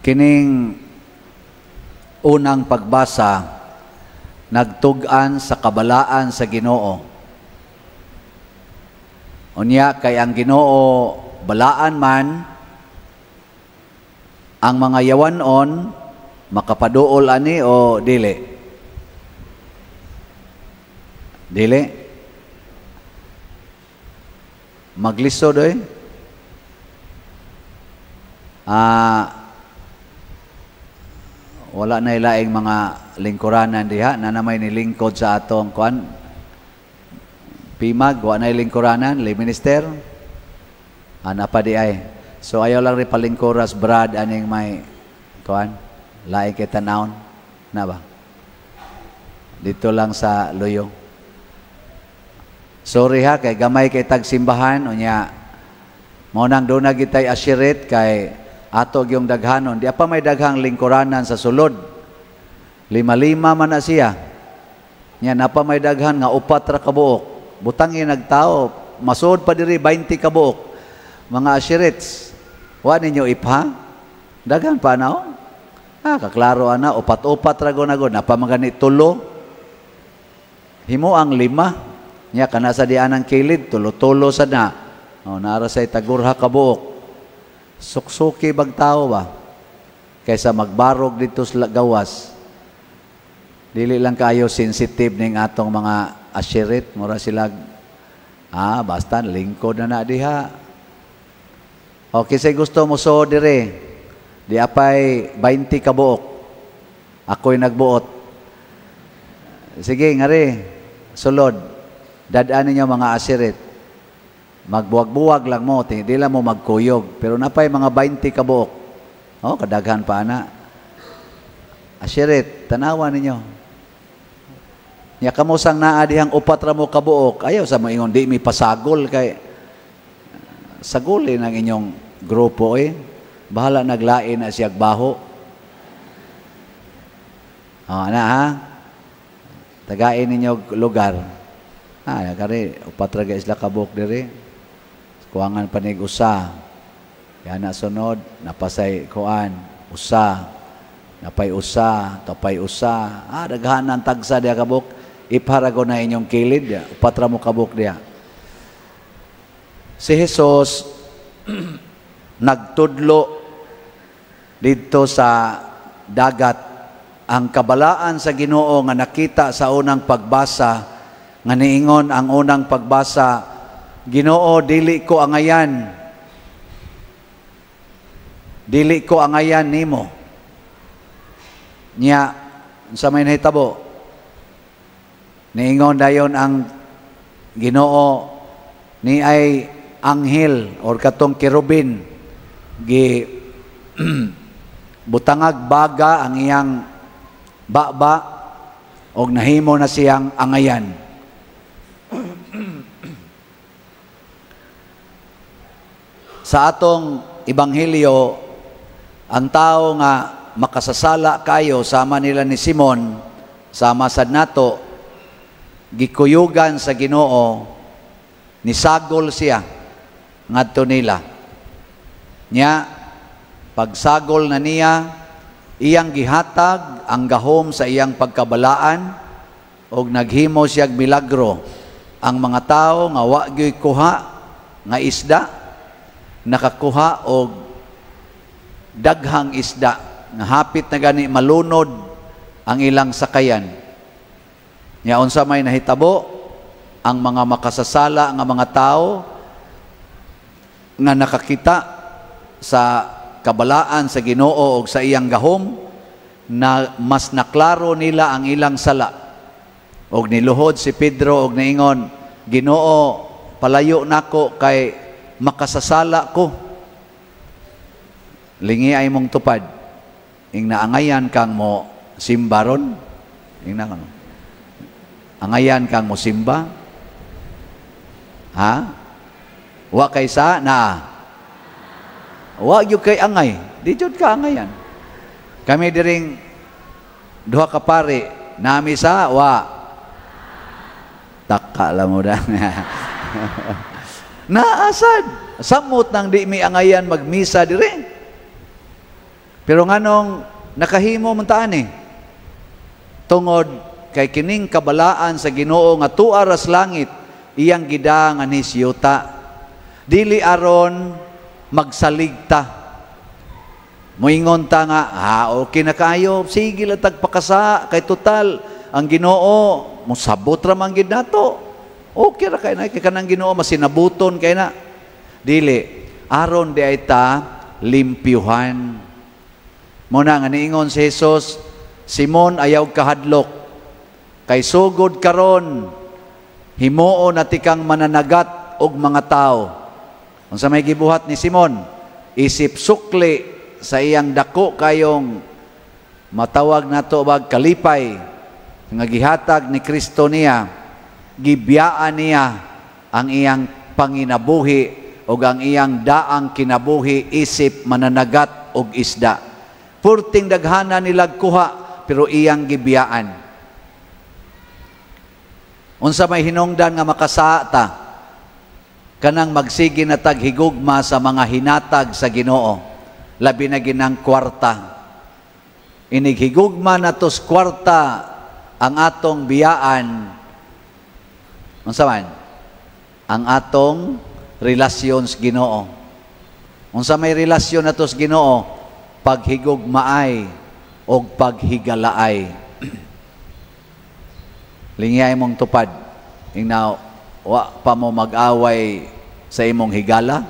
Kining unang pagbasa nagtug-an sa kabalaan sa Ginoo. Unya kay ang Ginoo balaan man, ang mga yawanon makapaduol ani o dili? Dili? Maglisod oy. Wala na ilaing mga lingkuranan diha na namay nilingkod sa atong kuan pimag, wa na lingkuranan lay minister ana pa di ay. So ayaw lang rin palingkuras brad aning may kuan laing kay tanawon na ba dito lang sa luyo. Sorry ha, kay gamay kay tagsimbahan. Unya mao nang doon na gitay ashirit kay ato gyung daghanon. Di pa may daghang lingkuranan sa sulod. Lima-lima man na siya. Nya napa may daghan nga upat ra kabuok. Butangin nagtao, masud pa diri 20 kabuok. Mga ashirits, wa ninyo ipha? Daghan pa na oh. Ah, kaklaro ana, upat-upat ra go na go, napa man gani tulo. Himo ang lima. Nya kana sa dianang kilid, tulo-tulo sad na. Oh, nara say tagurha kabuok. Suksuki bag tao ba? Kaysa magbarog dito sa gawas. Dili lang kayo sensitive ning atong mga ashirit. Mura sila, basta lingkod na na diha. Okay, say gusto mo so dire. Di apay 20 kabuok. Ako'y nagbuot. Sige, ngari, sulod. Dadaan ninyo mga ashirit. Magbuwag-buwag lang mo, di lang mo magkuyog. Pero napay mga 20 kabuok. Oh, kadaghan pa ana. Ashirit, tanawa ninyo. Nya kamo sang naa dihang upat ra mo kabuok, ayaw sa mo ingon di mi pasagol kay sagulin ang inyong grupo eh. Bahala naglain na siyag baho. Oh, ana ha. Tagain ninyo lugar. Ah, kari upat ra ga isla kabuok diri. Kuangan panig usa. Yan na sunod, napasay kuan, usa. Napay usa, tapay usa. Ah, daghan ang tagsa diha kabuk. Iparago na inyong kilid, diha. Upat ra mo kabuk diha. Si Jesus nagtudlo didto sa dagat. Ang kabalaan sa Ginoo nga nakita sa unang pagbasa, nga niingon ang unang pagbasa, Ginoo, dili ko angayan. Dili ko angayan nimo. Nya, sa may nahitabo, niingon dayon ang Ginoo ni ay anghel or katong kerubin gi butangag baga ang iyang baba og nahimo na siyang angayan. Sa atong ebanghelyo, ang tao nga makasasala kayo sama nila ni Simon, sama sad nato, gikuyugan sa Ginoo, nisagol siya ngadto nila. Nya pagsagol na niya, iyang gihatag ang gahom sa iyang pagkabalaan og naghimo siyag milagro. Ang mga tao nga wa gyoy kuha nga isda, nakakuha og daghang isda nga hapit na gani malunod ang ilang sakayan. Nya unsa may nahitabo, ang mga makasasala nga mga tao nga nakakita sa kabalaan sa Ginoo og sa iyang gahom, na mas naklaro nila ang ilang sala. Og niluhod si Pedro og niingon, Ginoo, palayo nako kay makasasala ko. Lingi ay mong tupad. Ing naangayan kang mo simbaron. Ing na kano. Angayan kang mo simba. Ha? Wa kay sa na. Wa gyud kay angay. Di jud ka angayan. Kami diring duha ka pare, nami sa wa. Taka lang mo da. Naasad. Samot nang di mi angayan magmisa dire. Pero nganong nakahimo man ta ani? Tungod kay kining kabalaan sa Ginoo nga tuar sa langit, iyang gidang anhi sa yuta. Dili aron magsaligta. Moingon ta nga, ah, okay na kayo, sige lang tagpakasa, kay total, ang Ginoo, mosabot ra man gid nato. Okay ra kay na, kay kanang Ginoo, masinabuton kay na. Dili, aron di ay ta limpyuhan. Muna nga niingon si Jesus, "Simon, ayaw kahadlok, kay sugod karon, himuon na tikang mananagat og mga tao." Unsa may gibuhat ni Simon? Isip sukli sa iyang dako kayong matawag nato bag kalipay nga gihatag ni Kristo niya, gibiyaan niya ang iyang panginabuhi o ang iyang daang kinabuhi isip mananagat og isda. Purting daghana nilag kuha, pero iyang gibiyaan. Unsa may hinungdan nga makasaa ta? Kanang magsige na tag higugma sa mga hinatag sa Ginoo, labi na ginang kwarta. Inig higugma natos kwarta ang atong biyaan, unsa man ang atong relasyon sa Ginoo? Unsa may relasyon nato sa Ginoo? Paghigugmaay og paghigalaay. Lingyay mong tupad. Ingna, wa pa mo mag-away sa imong higala?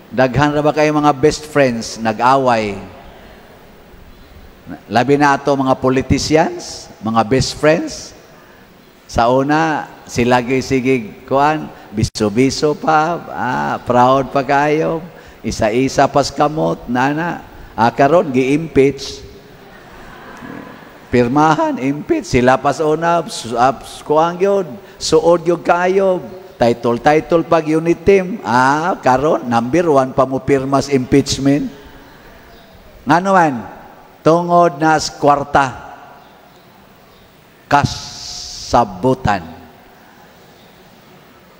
Daghan ra ba kayo mga best friends nag-away? Labi na ato mga politicians, mga best friends. Sa una, sila gyud sige kuan, biso-biso pa, proud pa kayo, isa-isa pas kamot, nana. Karon gi-impeach. Pirmahan, impeach. Sila pas una, kuan gyud, suod gyud kayo. Title, title pag unit team. Karon number 1 pa mo pirmas impeachment. Ngano man? Tungod na sa kwarta. Kasabutan.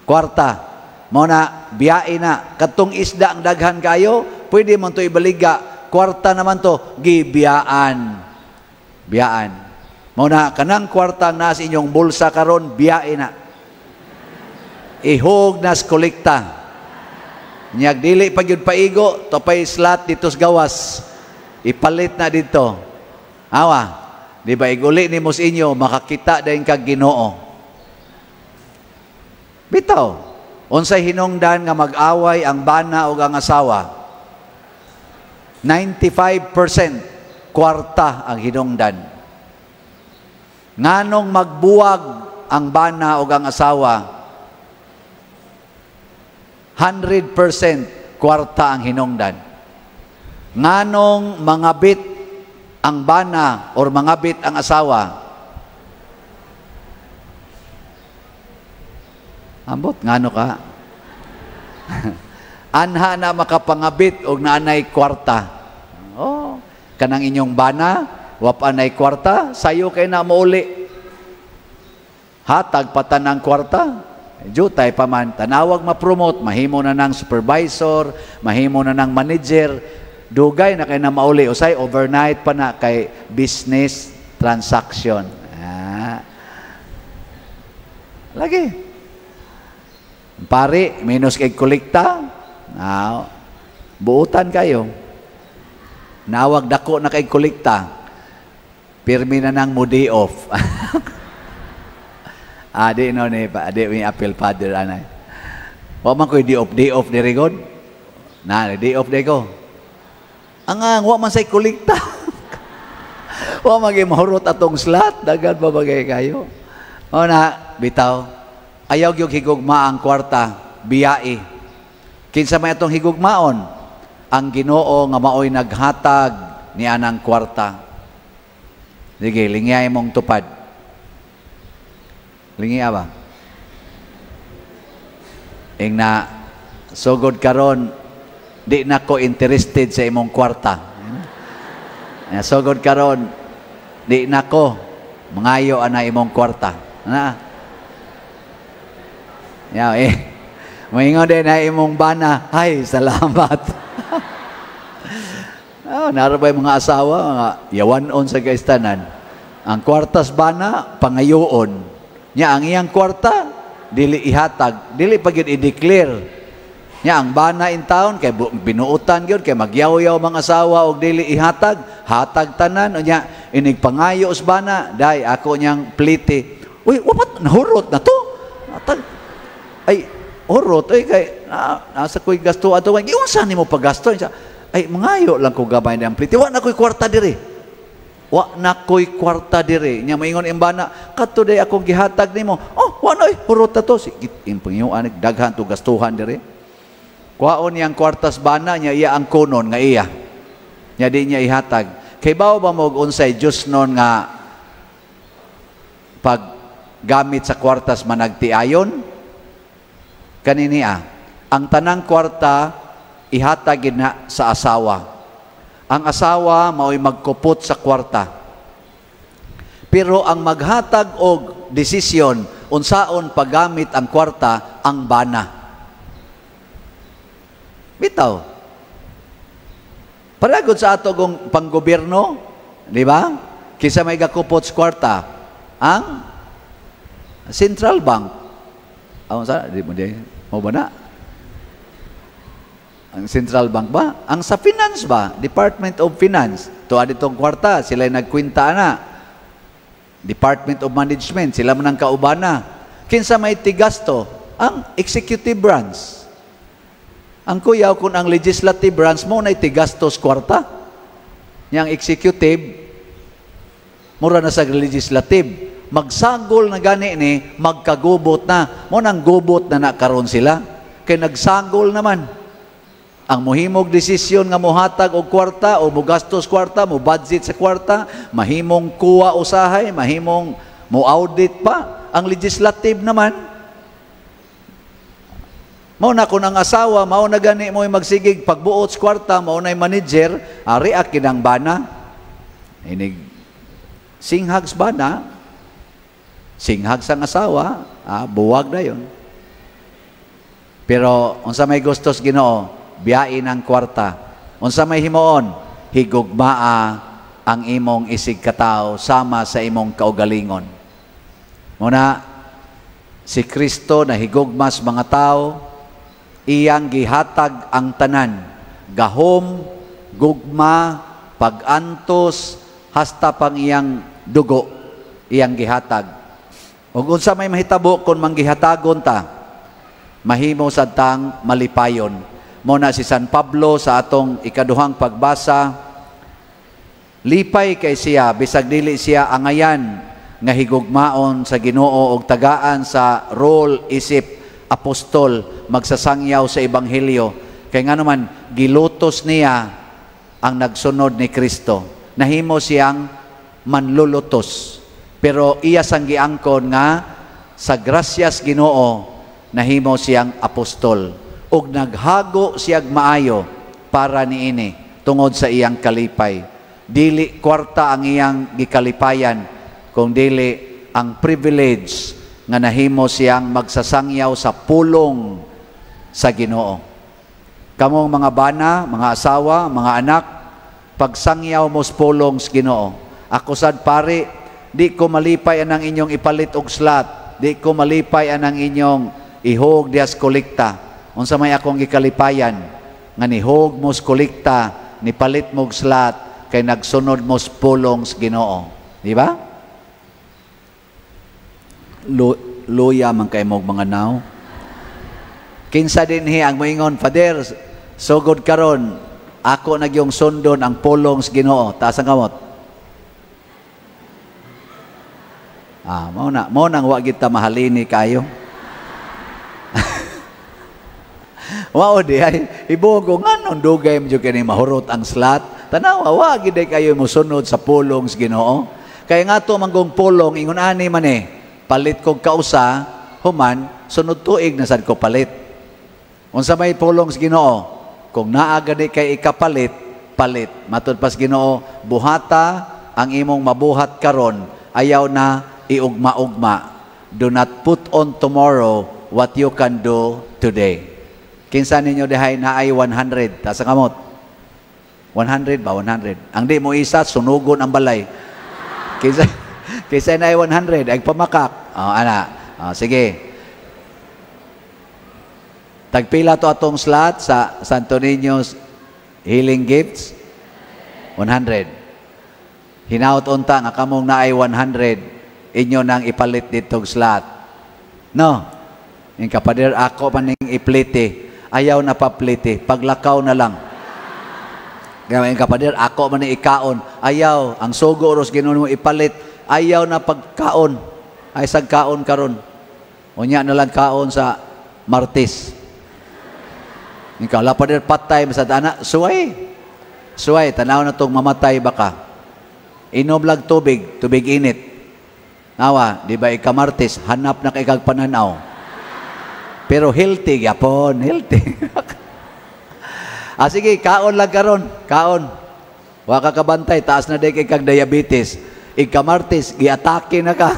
Kwarta. Mao na, biyae na. Katong isda ang daghan kayo, pwede man to ibaliga. Kwarta naman to, gibiyaan. Biyaan. Mao na, kanang kwarta na sa inyong bulsa karon, biyae na. Ihog nas kolekta. Nyag dili pa gyud paigo, topay slot dito sa gawas. Ipalit na dito. Awa, di ba iguli nimo sa inyo, makakita dayon kag Ginoo. Bitaw, unsay hinungdan nga mag-away ang bana ug ang asawa? 95% kwarta ang hinungdan. Nganong magbuwag ang bana ug ang asawa? 100% kwarta ang hinungdan. Nganong mangabit ang bana or mangabit ang asawa? Ambot, ngano ka? Anha na makapangabit og naanay kwarta. Oh, kanang inyong bana, wap anay kwarta, sayo kay na mouli. Hatag pa tanang kwarta, jutay pa man, tanawag ma-promote, mahimo na ng supervisor, mahimo na ng manager, dugay na kay na mauli, usay overnight pa na kay business transaction. Lagi. Pare, minus kay kolekta, buutan kayo. Nawag dako na kay kolekta, pirmi na nang mo day off. Adi no ni, adi mi appeal father anay. Wa man koy day off diri god. Na day off day ko. Ang wa man say kolekta. Wa man gyud mahurot atong slot, daghan pa bagay kayo. O na bitaw. Ayaw gyud higugma ang kwarta, biyai. Kinsa may atong higugmaon? Ang Ginoo nga maoy naghatag ni anang kwarta. Sige, lingyay mong tupad. Lingi ba? Ingna, sugod karon, di na ko interested sa imong kwarta. Sugod karon, di na ko mangayo ana imong kwarta. Na. Ya, Moingon din na imong bana, ay, salamat. Oh, naa ra bay mga asawa, mga yawanon sa kaistanan. Ang kwartas bana, pangayoon. Nya ang iyang kwarta, dili ihatag, dili pa gyud i-declare. Nya ang bana in town kay binuotan gyud kay magyaw-yaw mga asawa og dili ihatag, hatag tanan. Unya inig pangayo sa bana, "Day, ako niyang plite." "Uy, wapat nahurot na to." Hatag. "Ay, hurot ay kay na, nasa ko'y gasto ato." "Giunsa nimo paggasto?" "Ay, mangayo lang ko gamay ng plite. Wa na ko'y kwarta diri. Wa na ko'y kwarta diri." Nya moingon ang bana, "Kadto day akong gihatag nimo." "Oh, wa na oy, hurot na to." Sige, impangayuan daghan to gastuhan diri. Kuhaon niyang kwartas bana niya, iya ang kunon nga iya. Nya di niya ihatag. Kay bawo ba mo og unsay Diyos nun nga pag gamit sa kwartas managtiayon? Kaniniya, ang tanang kwarta ihatag gid na sa asawa. Ang asawa mao'y magkupot sa kwarta. Pero ang maghatag og desisyon unsaon paggamit ang kwarta, ang bana. Bitaw. Paragod sa ato kung panggobyerno, di ba? Kinsa may gakupot sa kwarta? Ang central bank. Ang sa di mo di mo ba na? Ang central bank ba? Ang sa finance ba? Department of Finance. Tuwa ditong kwarta, sila nagkwinta na. Department of Management, sila man ang kaubana. Kinsa may tigasto? Ang executive branch. Ang kuyaw kung ang legislative branch mo na tigastos kwarta. Yang executive, mura na sa legislative. Magsagol na gani ni, magkagubot na. Mo nang gubot na nakaroon sila. Kay nagsagol naman. Ang muhimog desisyon nga mohatag og kwarta o mogastos kwarta, mo budget sa kwarta, mahimong kuha usahay, mahimong mo audit pa. Ang legislative naman, mao na kung ang asawa, mao na gani mo magsigig pagbuot sa kwarta, mao na manager, ari kinang bana. Inig singhags bana, singhags ang asawa, buwag na yon. Pero unsa may gustos Ginoo, biyain ang kwarta. Unsa may himuon, higugmaa ang imong isig katawo sama sa imong kaugalingon. Muna si Kristo na higugmas mga tao, iyang gihatag ang tanan, gahom, gugma, pagantos, hasta pang iyang dugo, iyang gihatag. Ug unsa may mahitabo kung manggihatagon ta, mahimo sad tang malipayon. Mo na si San Pablo sa atong ikaduhang pagbasa, lipay kay siya bisag dili siya angayan nga higugmaon sa Ginoo og tagaan sa role isip apostol magsasangyaw sa ebanghelyo. Kay ngano man gilutos niya ang nagsunod ni Kristo. Nahimo siyang manlulutos. Pero iya sang giangkon nga sa grasyas Ginoo nahimo siyang apostol ug naghago siyag maayo para niini tungod sa iyang kalipay. Dili kwarta ang iyang gikalipayan kung dili ang privilege nga nahimo siyang magsasangyaw sa pulong sa Ginoo. Kamong mga bana, mga asawa, mga anak, pagsangyaw mo sa pulong sa Ginoo. Ako sad pare, di ko malipay anang inyong ipalit og slot, di ko malipay anang inyong ihog dias kolekta. Unsa may akong gikalipayan nga nihog mo sa kolekta, nipalit mo og slot kay nagsunod mo sa pulong sa Ginoo. Di ba? Luya man kay mog mga naw. Kinsa dinhi ang moingon, "Father, sugod karon ako nagyong sundon ang pulong sa Ginoo"? Taas ang kamot. Mao nang wa gid ta mahalini kayo. Wao di ay ibugo nganong dugay mo kini mahurot ang slot. Tanawa wa gid kayo mosunod sa pulong sa Ginoo. Kay nga to manggong pulong ingon ani man eh, palit kog kausa human sunod tuig na sad ko palit. Unsa may pulong sa Ginoo? Kung naa gani kay ikapalit, palit. Matud pas Ginoo, buhata ang imong mabuhat karon, ayaw na iugma-ugma. Do not put on tomorrow what you can do today. Kinsa ninyo dihay naay 100? Taas ang kamot. 100 ba? 100. Ang di mo isa, sunugon ang balay. Kaysa, kaysa na 100, ay pamakak. Oh, ana. Oh, sige. Tagpila to atong slot sa Santo Niño's Healing Gifts? 100. Hinaut unta nga kamong naay 100, inyo nang ipalit ditong slot. No? Yung kapader, ako man ning iplite. Ayaw na paplite. Paglakaw na lang. Kaya yung kapader, ako man ning ikaon. Ayaw. Ang sugo ros Ginoo mo ipalit. Ayaw na pagkaon. Ay sagkaon karon. Unya na lang kaon sa Martes. Yung kala pader patay sa ana, suway. Suway, tanaw na tong mamatay baka. Inom lang tubig, tubig init. Nawa, di ba ika-Martes, hanap na kay kag pananaw. Pero healthy gyapon, healthy. Ah, sige, kaon lang karon, kaon. Wa ka kabantay, taas na day kay kag diabetes. Ika-Martes, giatake na ka.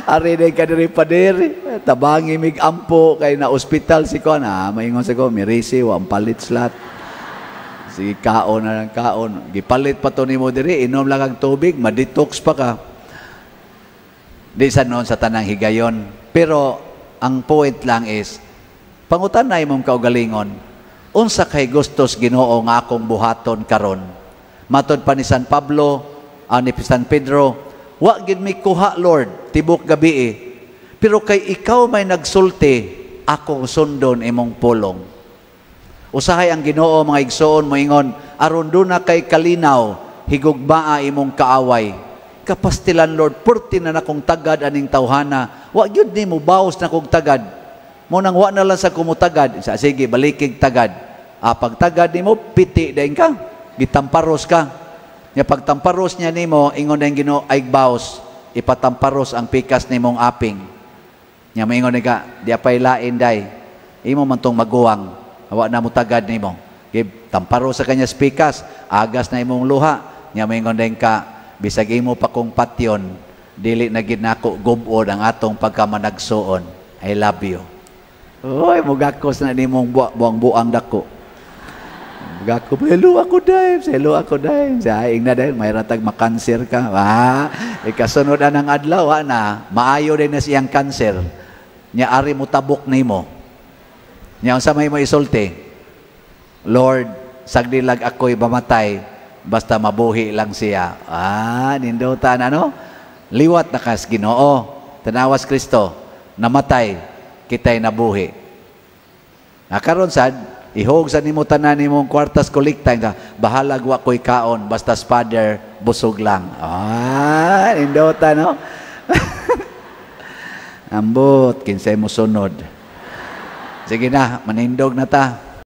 Ari day ka diri pader, tabangi mig ampo kay na ospital si kon. Ah, maingon sa ko, mirisi wa ang palit slot. Sige, kaon na lang kaon. Gipalit pa to nimo diri, inom lang ang tubig, ma-detox pa ka. Di sa noon sa tanang higayon. Pero ang point lang is, pangutan na imong kaugalingon, unsa kay gustos Ginoo nga akong buhaton karon? Matod pa ni San Pablo, ni San Pedro, wa gid mi kuha, Lord, tibok gabi eh. Pero kay ikaw may nagsulti, akong sundon imong pulong. Usahay ang Ginoo, mga igsoon, moingon, aron duna kay kalinaw, higugmaa imong kaaway. Kapastilan, Lord, purti na nakong tagad aning tawhana. Wa gyud ni mo bawas na kong tagad. Mo nang wa na lang sa kumutagad. Sa sige, balikig tagad. Ah, pagtagad nimo, piti dayon ka. Gitamparos ka. Nya pagtamparos niya nimo, ingon ang Ginoo, ay bawas. Ipatamparos ang pikas nimong aping. Nya maingon ka, di apay lain day. Imo man tong maguwang. Wa na mo tagad nimo. Gib tamparos sa kanya pikas, agas na imong luha. Nya maingon din ka, bisag imo pa kong patyon, dili na gid nako gubod ang atong pagkamanagsuon. I love you. Oy, mugakos na nimong buang-buang dako. Mugako, hello ako dahil, hello ako dahil. Sa ing na dahil, may ratag makanser ka. Ah, ikasunod na ng adlaw, ha, na, maayo din na siyang kanser. Nya ari mo tabok nimo. Nya unsa may mo isulti? Lord, sagdilag ako'y mamatay, basta mabuhi lang siya. Ah, nindutan, ano? Liwat na kas Ginoo. Tanawas Kristo, namatay, kita'y nabuhi. Nakaron sad, ihog sa nimo tanan nimong kwartas kolekta, ka, bahalag wa ko'y kaon, basta Father, busog lang. Ah, nindutan, no? Ambot, kinsay mo sunod. Sige na, manindog na ta.